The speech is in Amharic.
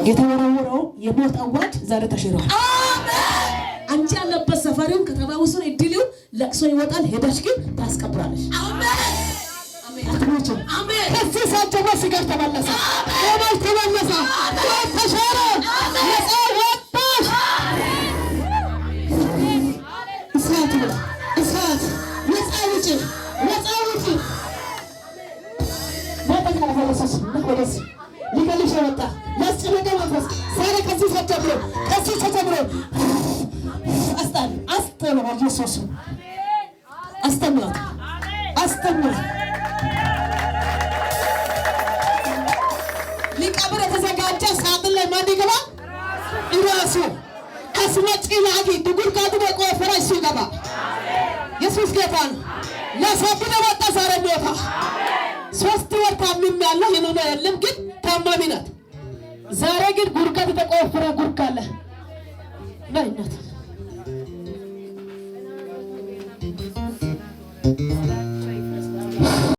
የተወረወረው የሞት አዋጅ ዛሬ ተሽሯል። አንቺ ያለበት ሰፈሪውን ከተማ ውስጥ እድልው ለቅሶ ይወጣል። ሄደሽ ግን ታስቀብራለሽ። አትሞችም። ከዚህ ሰዓት ጀምሮ ስጋሽ ተመለሰ፣ ቆመሽ ተመለሰ፣ ሞት ተሻረ፣ ነፃ ወጣሽ። እሳት ነው እሳት። ነፃ ውጪ፣ ነፃ ውጪ። ወደዚህ ሊገልሽ የወጣ ያስጨነቀ መንፈስ ዛሬ ከዚህ ሰዓት ጀምሮ፣ ከዚህ ሰዓት ጀምሮ አስጣል፣ አስጥሎ ኢየሱስ አስተምራት፣ አስተምራት። ሊቀብር የተዘጋጀ ሳጥን ላይ ማን ይገባል? እራሱ አስመጪ ላኪ ጉድጓዱ በቆፈረ እሱ ይገባል። ኢየሱስ ጌታ ነው። ሊያሳብድ የወጣ ዛሬ ሞታ። 3 ወር ታምም ያለው ህመም የለም፣ ግን ታማሚ ናት። ዛሬ ግን ጉድጓድ የተቆፈረ ጉድጓድ አለ። ነይ እናት።